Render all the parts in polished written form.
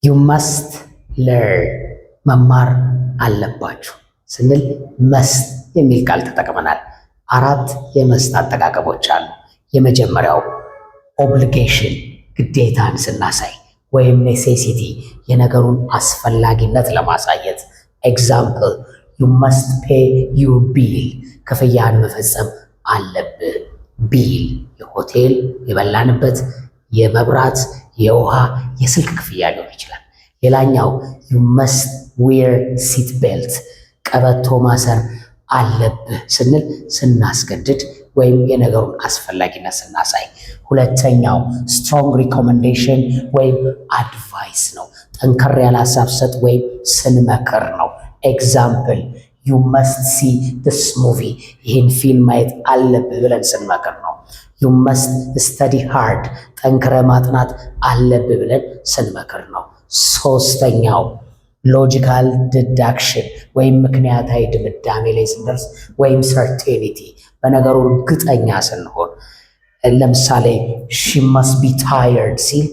You must learn፣ መማር አለባችሁ ስንል must የሚል ቃል ተጠቅመናል። አራት የ must አጠቃቀሞች አሉ። የመጀመሪያው obligation፣ ግዴታን ስናሳይ ወይም necessity፣ የነገሩን አስፈላጊነት ለማሳየት። Example, you must pay your bill፣ ክፍያህን መፈጸም አለብህ። Bill የሆቴል የበላንበት፣ የመብራት፣ የውሃ፣ የስልክ ክፍያ ሊሆን ይችላል። ሌላኛው you must wear seat belt፣ ቀበቶ ማሰር አለብህ ስንል ስናስገድድ ወይም የነገሩን አስፈላጊነት ስናሳይ። ሁለተኛው strong recommendation ወይም advice ነው። ጠንከር ያለ ሀሳብ ሰጥ ወይም ስንመክር ነው። Example, you must see this movie፣ ይህን ፊልም ማየት አለብህ ብለን ስንመክር ነው። You must study hard፣ ጠንክረህ ማጥናት አለብህ ብለን ስንመክር ነው። ሶስተኛው logical deduction ወይም ምክንያታዊ ድምዳሜ ላይ ስንደርስ ወይም certainty፣ በነገሩ እርግጠኛ ስንሆን። ለምሳሌ she must be tired ሲል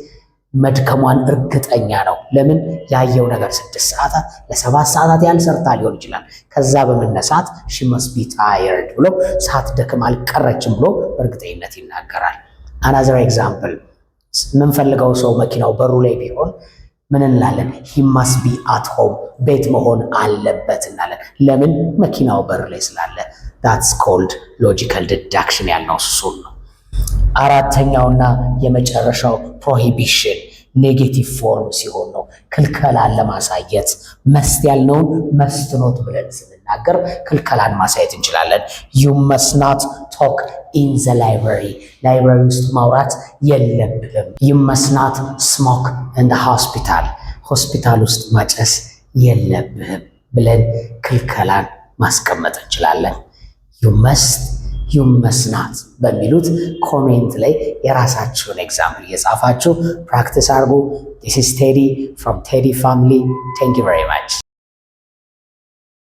መድከሟን እርግጠኛ ነው። ለምን? ያየው ነገር 6 ሰዓታት ለ7 ሰዓታት ያህል ሰርታ ሊሆን ይችላል። ከዛ በመነሳት she must be tired ብሎ ሳትደክም አልቀረችም ብሎ በእርግጠኝነት ይናገራል። Another example፣ የምንፈልገው ሰው መኪናው በሩ ላይ ቢሆን ምን እንላለን? He must be at home፣ ቤት መሆን አለበት እንላለን። ለምን? መኪናው በር ላይ ስላለ። That's called logical deduction ያልነው እሱን ነው። አራተኛውና የመጨረሻው prohibition negative form ሲሆን ነው። ክልከላን ለማሳየት must ያልነውን must not ብለን ስንናገር ክልከላን ማሳየት እንችላለን። You must not talk in the library፣ Library ውስጥ ማውራት የለብህም። You must not smoke in the hospital፣ ሆስፒታል ውስጥ ማጨስ የለብህም ብለን ክልከላን ማስቀመጥ እንችላለን። You must፣ you must not በሚሉት comment ላይ የራሳችሁን example እየጻፋችሁ practice አድርጉ። This is Teddy from Teddy Family. Thank you very much.